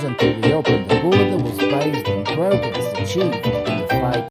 Until reopened, the border was based on progress achieved in the fight.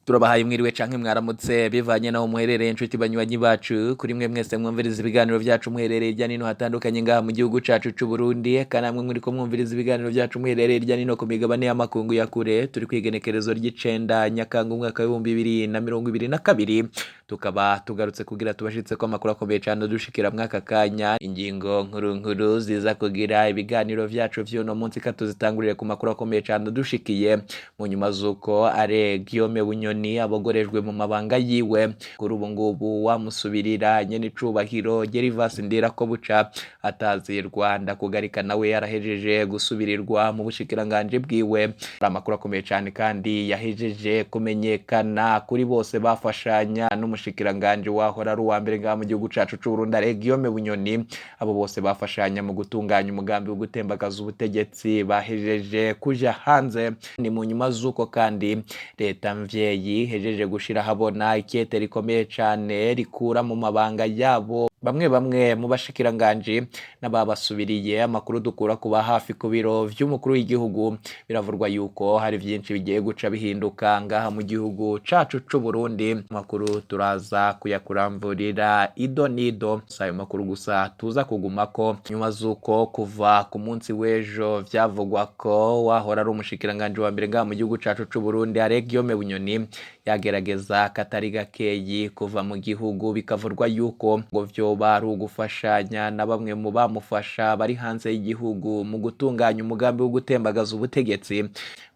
Turabahaye mwiriwe canke mwaramutse bivanye naho muherereye, inshuti banywanyi bacu. Kuri mwe mwese mwumviriza ibiganiro vyacu muherereye hirya nino hatandukanye ngaha mu gihugu cacu c'u Burundi, eka namwe muriko mwumviriza ibiganiro vyacu muherereye hirya nino ku migabane y'amakungu ya kure. Turi kw'igenekerezo ry'icenda Nyakanga umwaka w'2022, tukaba tugarutse kugira tubashitse ko amakuru akomeye cane dushikira mwaka kanya. Ingingo nkuru nkuru ziza kugira ibiganiro vyacu vy'uno munsi, katuzitangurire ku makuru akomeye cane dushikiye mu nyuma z'uko are Guillaume Bunyoni abogorejwe mu mabanga yiwe. Kuri ubu ngubu wamusubirira, nyene icubahiro Gervas Ndirakobuca atazirwa Ndakugarika, nawe yarahejeje gusubirirwa mu bushikiranganje bwiwe. Amakuru akomeye cane kandi yahejeje kumenyekana kuri bose bafashanya n'umushikiranganje wahora ari uwa mbere ngaha mu gihugu cacu c'u Burundi, are Guillaume Bunyoni. Abo bose bafashanya mu gutunganya umugambi wo gutembagaza ubutegetsi bahejeje kuja hanze. Ni mu nyuma z'uko kandi leta mvyeyi hejeje gushira habona ikete rikomeye cane rikura mu mabanga yabo bamwe bamwe mu bashikiranganji n'ababasubiriye. Amakuru dukura kuba hafi ku biro vy'umukuru w'igihugu, biravurwa yuko hari vyinshi bigiye guca bihinduka ngaha mu gihugu cacu c'u Burundi. Amakuru turaza kuyakuramvurira ido nido. Si ayo makuru gusa tuza kugumako, nyuma z'uko kuva ku munsi w'ejo vyavugwa ko wahora ari umushikiranganje wa mbere ngaha mu gihugu cacu c'u Burundi, are Guillaume Bunyoni, yagerageza katari gakeyi kuva mu gihugu, bikavurwa yuko ngo vyoba ari ugufashanya na bamwe mu bamufasha bari hanze y'igihugu mu gutunganya umugambi wo gutembagaza ubutegetsi.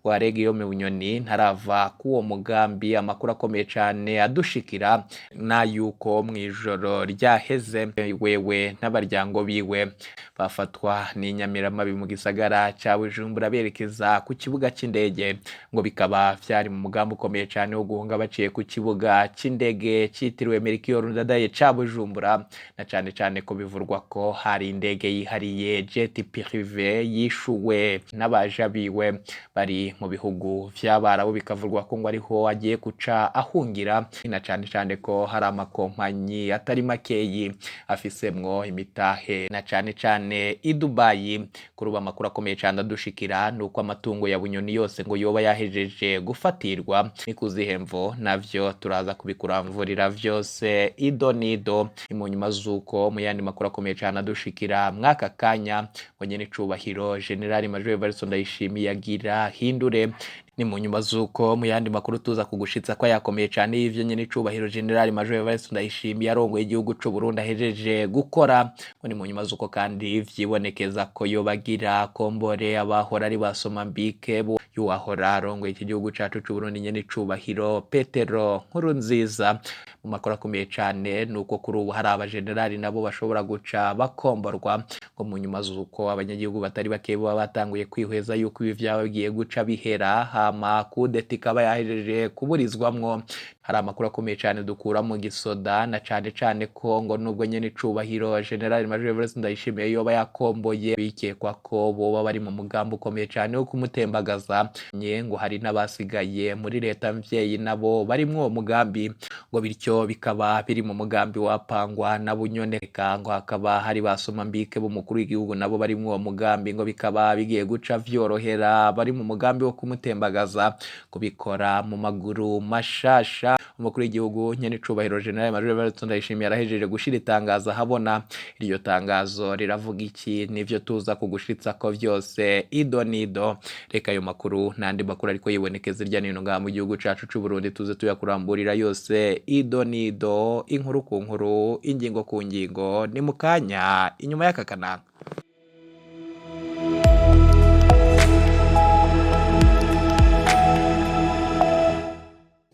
Ware Guillaume Bunyoni ntarava k'uwo mugambi. Amakuru akomeye cane adushikira na yuko mw'ijoro ryaheze wewe n'abaryango biwe bafatwa n'inyamiramabi mu gisagara ca Bujumbura berekeza ku kibuga c'indege, ngo bikaba vyari mu mugambi ukomeye cane wo guhunga baciye ku kibuga c'indege citiriwe Melchior Ndadaye ca Bujumbura, na cane cane ko bivurwa ko hari indege yihariye, jet privé, yishuwe n'abaja biwe bari mu bihugu vy'Abarabu, bikavurwa ko ngo ariho agiye guca ahungira, na cane cane ko hari amakompanyi atari makeyi afisemwo imitahe, na cane cane i Dubai. Kuri ubu amakuru akomeye cane adushikira nuko amatungo ya Bunyoni yose ngo yoba yahejeje gufatirwa. Ni kuzihe mvo? Navyo turaza kubikuramvurira vyose ido nido. Ni mu nyuma z'uko mu yandi makuru akomeye cane adushikira mwaka kanya ngo nyene icubahiro General Major Evariste Ndayishimiye agira hindure. Ni mu nyuma z'uko mu yandi makuru tuza kugushitsa ko yakomeye cane y'ivyo nyene icubahiro General Major Evariste Ndayishimiye arongoye igihugu c'u Burundi ahejeje gukora. Ngo ni mu nyuma z'uko kandi vyibonekeza ko yobagira kombore abahora ari basoma mbike y'uwahora arongoye iki gihugu cacu c'u Burundi, nyene icubahiro Petero Nkurunziza. Mu makuru akomeye cane nuko kuri ubu hari abajenerali nabo bashobora guca bakomborwa, ngo mu nyuma z'uko abanyagihugu batari bake baba batanguye kwihweza yuko ibi vyaba bigiye guca bihera, hama kudeta ikaba yahejeje kuburizwamwo. Hari amakuru akomeye cane dukura mu gisoda, na cane cane ko ngo nubwo nyene icubahiro General Major Evariste Ndayishimiye yoba yakomboye, bikekwa ko boba bari mu mugambi ukomeye cane wo kumutembagaza, nye ngo hari n'abasigaye muri leta mvyeyi nabo barimwo uwo mugambi, ngo bityo bikaba biri mu mugambi wapangwa na Bunyoni. Eka ngo hakaba hari basoma mbike b'umukuru w'igihugu nabo barimwo uwo mugambi, ngo bikaba bigiye guca vyorohera bari mu mugambi wo kumutembagaza kubikora mu maguru mashasha. Umukuru w'igihugu nyene icubahiro General Major Evariste Ndayishimiye arahejeje gushira itangazo ahabona. Iryo tangazo riravuga iki? Nivyo tuza kugushitsa ko vyose ido nido. Reka ayo makuru n'andi makuru ariko yibonekeza irya nino ngaha mu gihugu cacu c'u Burundi tuze tuyakuramburira yose ido nido, inkuru ku nkuru, ingingo ku ngingo. Ni mu kanya inyuma y'aka kananga.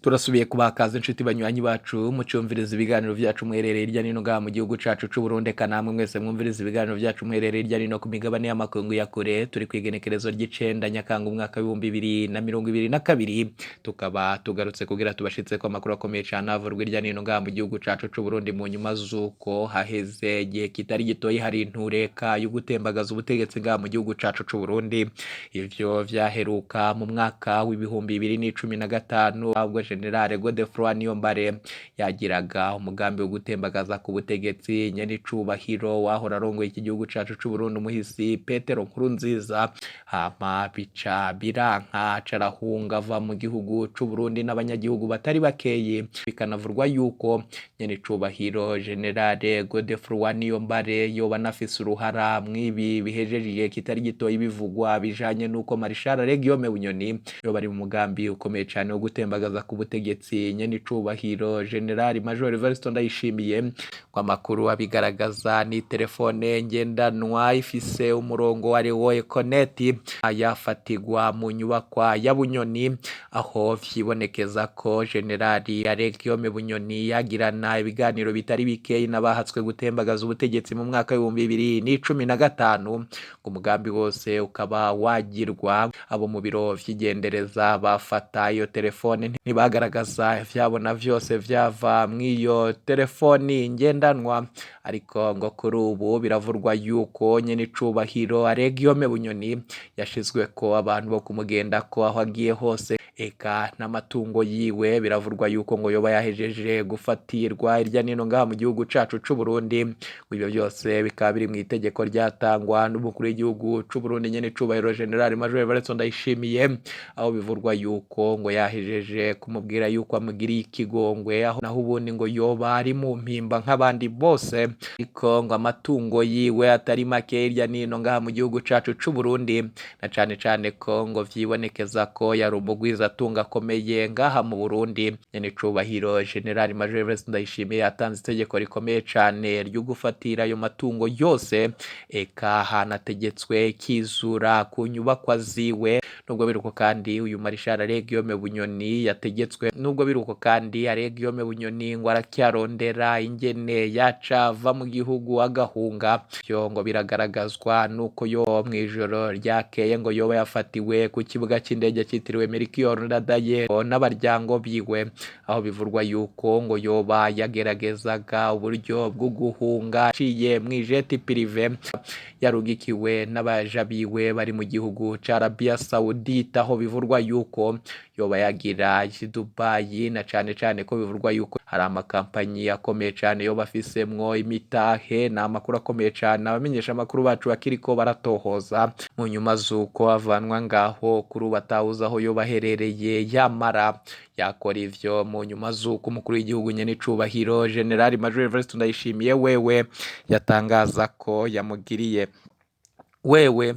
Turasubiye kubakaza, inshuti banywanyi bacu mucumviriza ibiganiro vyacu muherereye hirya nino ngaha mu gihugu cacu c'u Burundi, eka namwe mwese mwumviriza ibiganiro vyacu muherereye hirya nino ku migabane y'amakungu ya kure. Turi kw'igenekerezo ry'icenda Nyakanga umwaka w'2022, tukaba tugarutse kugira tubashitse ko amakuru akomeye cane avurwa hirya nino ngaha mu gihugu cacu c'u Burundi, mu nyuma z'uko haheze igihe kitari gitoyi hari intureka yo gutembagaza ubutegetsi ngaha mu gihugu cacu c'u Burundi. Ivyo vyaheruka mu mwaka w'2015, ubwo General Godefroid Niyombare yagiraga umugambi wo gutembagaza ku butegetsi nyenicubahiro wahora arongoye iki gihugu cacu c'Uburundi umuhisi Petero Nkurunziza, hama bica biranka carahunga ava mu gihugu c'Uburundi n'abanyagihugu batari bakeyi. Bikanavurwa yuko nyenicubahiro General Godefroid Niyombare yoba anafise uruhara mw'ibi bihejeje igihe kitari gitoyi bivugwa bijanye n'uko Marshal Guillaume Bunyoni yoba ari mu mugambi ukomeye cane wo gutembagaza ku butegetsi nyenicubahiro General Major Evariste Ndayishimiye. Ngo amakuru abigaragaza ni telefone ngendanwa ifise umurongo wa Rewo Econet yafatigwa mu nyubakwa ya Bunyoni, aho vyibonekeza ko General Guillaume Bunyoni yagirana ibiganiro bitari bikeyi n'abahatswe gutembagaza ubutegetsi mu mwaka w'2015, ngo umugambi wose ukaba wagirwa. Abo mu biro vy'igendereza bafata iyo telefone ntibagaragaza ivyabona vyose vyava mw'iyo telefoni ngendanwa, ariko ngo kuri ubu biravurwa yuko nyenicubahiro Guillaume Bunyoni yashizwe ko abantu bo kumugenda ko aho agiye hose, eka n'amatungo yiwe biravurwa yuko ngo yoba yahejeje gufatirwa irya nino ngaha mu gihugu cacu c'Uburundi. Ibyo byose bikaba biri mu itegeko ryatangwa n'umukuru w'igihugu c'Uburundi nyenicubahiro General Major Evariste Ndayishimiye, aho bivurwa yuko ngo yahejeje kumubwira yuko amugiriye ikigongwe, aho naho ubundi ngo yoba ari mu mpimba nk'abandi bose, ariko ngo amatungo yiwe atari make hirya nino ngaha mu gihugu cacu c'Uburundi, na cane cane ko ngo vyibonekeza ko yari umugwizatunga akomeye ngaha mu Burundi. Nyenicubahiro General Major Evariste Ndayishimiye yatanze itegeko rikomeye cane ryo gufatira ayo matungo yose, eka hanategetswe kizura ku nyubakwa ziwe. Nubwo biruko kandi uyu Marshal Guillaume Bunyoni yategetswe, nubwo biruko kandi Guillaume Bunyoni ngo aracyarondera ingene yaca ava mu gihugu agahunga. Vyo ngo biragaragazwa nuko yo mw'ijoro ryakeye ngo yoba yafatiwe ku kibuga c'indege citiriwe Melchior Ndadaye n'abaryango biwe, aho bivurwa yuko ngo yoba yageragezaga uburyo bwo guhunga aciye mw'ijeti prive yarugikiwe n'abaja biwe bari mu gihugu ca Arabia Saudite, aho bivurwa yuko yoba yagira i Dubai, na cane cane ko bivurwa yuko hari amakampanyi akomeye cane yoba afisemwo imitahe. Ni amakuru akomeye cane abamenyesha amakuru bacu bakiriko baratohoza mu nyuma z'uko avanwa ngaho kuri ubu atawuzi aho yoba aherereye, yamara yakora ivyo mu nyuma z'uko umukuru w'igihugu nyenicubahiro General Major Evariste Ndayishimiye wewe yatangaza ko yamugiriye wewe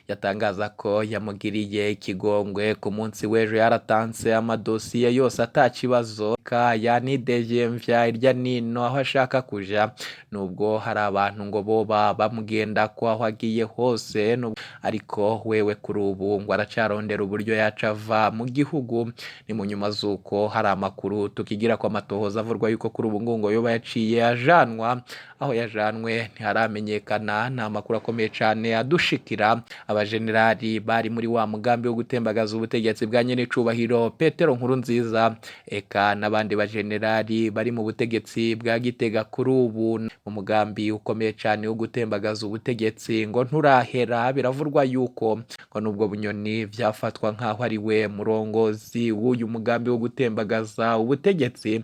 yatangaza ko yamugiriye ikigongwe. Ku munsi w'ejo yaratanze amadosiye yose atakibazo, yanidegembya irya nino aho ashaka kuja, nubwo hari abantu ngo boba bamugenda ko aho agiye hose, ariko wewe kuri ubu ngo aracarondera uburyo yaca ava mu gihugu. Ni mu nyuma z'uko hari amakuru tukigira ko amatohoza avurwa yuko kuri ubu ngo yoba yaciye ajanwa, aho yajanwe ntiharamenyekana. Ni amakuru akomeye cane adushikira. Abajenerali bari muri wa mugambi wo gutembagaza ubutegetsi bwa nyenicubahiro Petero Nkurunziza, eka n'abandi bajenerali bari mu butegetsi bwa Gitega kuri ubu mu mugambi ukomeye cane wo gutembagaza ubutegetsi ngo nturahera. Biravurwa yuko ngo nubwo Bunyoni vyafatwa nk'aho ari we murongozi w'uyu mugambi wo gutembagaza ubutegetsi,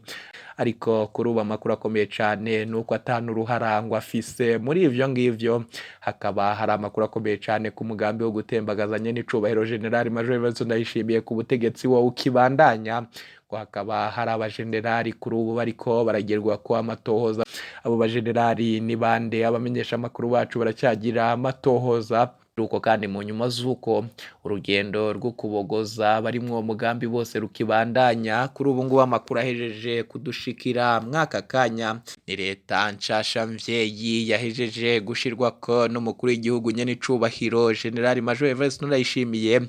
ariko kuri ubu amakuru akomeye cane nuko atanu uruharangwa afise muri ivyo ngivyo. Hakaba hari amakuru akomeye cane ku mugambi wo gutembagaza nyenicubahiro General Major Evariste Ndayishimiye ku butegetsi wo ukibandanya, ngo hakaba hari abajenerali kuri ubu bariko baragerwa ko amatohoza. Abo bajenerali ni bande? Abamenyesha amakuru bacu baracyagira amatohoza. Uko kandi mu nyuma z'uko urugendo rwo kubogoza barimwo uwo mugambi bose rukibandanya, kuri ubu ngubu amakuru ahejeje kudushikira mwaka kanya ni leta nshasha mvyeyi yahejeje gushirwako n'umukuru w'igihugu nyenicubahiro General Major Evariste Ndayishimiye,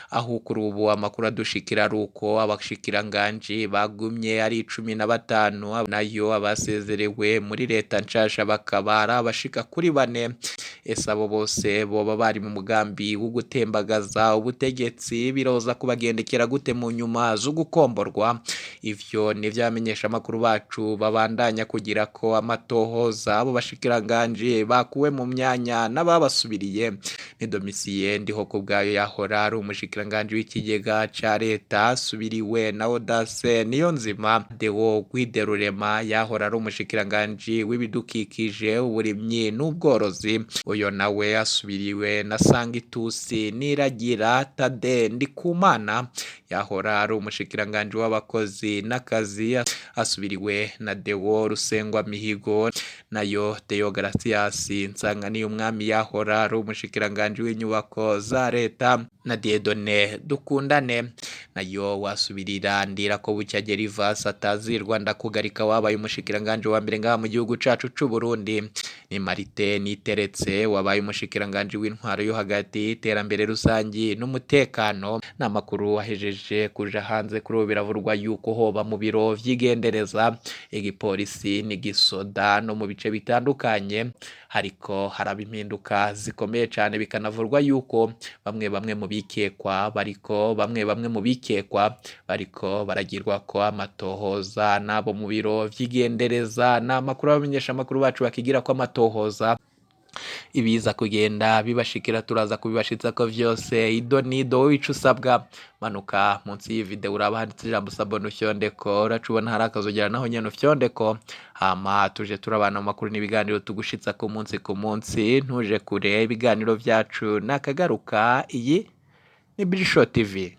aho kuri ubu amakuru adushikira ari uko abashikiranganji bagumye ari 15, nayo abasezerewe muri leta nshasha bakaba ari abashika kuri 4. Ese abo bose boba bari mu mugambi wo gutembagaza ubutegetsi biroza kubagendekera gute mu nyuma zo gukomborwa? Ivyo nivyo abamenyeshamakuru bacu babandanya kugira ko amatohoza. Abo bashikiranganji bakuwe mu myanya n'ababasubiriye ni Domisiye Ndiho ku bwayo, yahora ari umushikiranganji w'ikigega ca leta, asubiriwe na Odase Niyonzima. Deo Rwiderurema yahora ari umushikiranganji w'ibidukikije, uburimyi n'ubworozi, uyo nawe asubiriwe na Sangitusi Niragira. Tade Ndikumana yahora ari umushikiranganji w'abakozi n'akazi, asubiriwe na Deo Rusengwa Mihigo. Nayo Deo Gratias Nsanganiyumwami yahora ari umushikiranganji w'inyubako za leta na Dieudonne Dukundane nayo wasubirira Ndirakobuca Gervas atazirwa Ndakugarika, wabaye umushikiranganji wa mbere ngaha mu gihugu cacu c'u Burundi. Ni Marite Niteretse wabaye umushikiranganji w'intwaro yo hagati, iterambere rusangi n'umutekano. N'amakuru ahejeje kuja hanze kuri ubu, biravurwa yuko hoba mu biro vy'igendereza, igipolisi n'igisoda no mu bice bitandukanye hariko haraba impinduka zikomeye cane, bikanavurwa yuko bamwe bamwe mu bikekwa bariko bamwe bamwe mu bikekwa bariko baragirwa ko amatohoza n'abo mu biro vy'igendereza. N'amakuru abamenyesha amakuru bacu bakigira ko amatohoza, ibiza kugenda bibashikira turaza kubibashitsa ko vyose ido nido. Wowe ico usabwa, manuka munsi y'iyi video, uraba handitse ijambo "s'abonner", ufyondeko. Uraca ubona hari akazogera, naho nyene ufyondeko, hama tuje turabana mu makuru n'ibiganiro tugushitsa ku munsi ku munsi. Ntuje kure, ibiganiro vyacu nakagaruka. Iyi ni Birisho TV.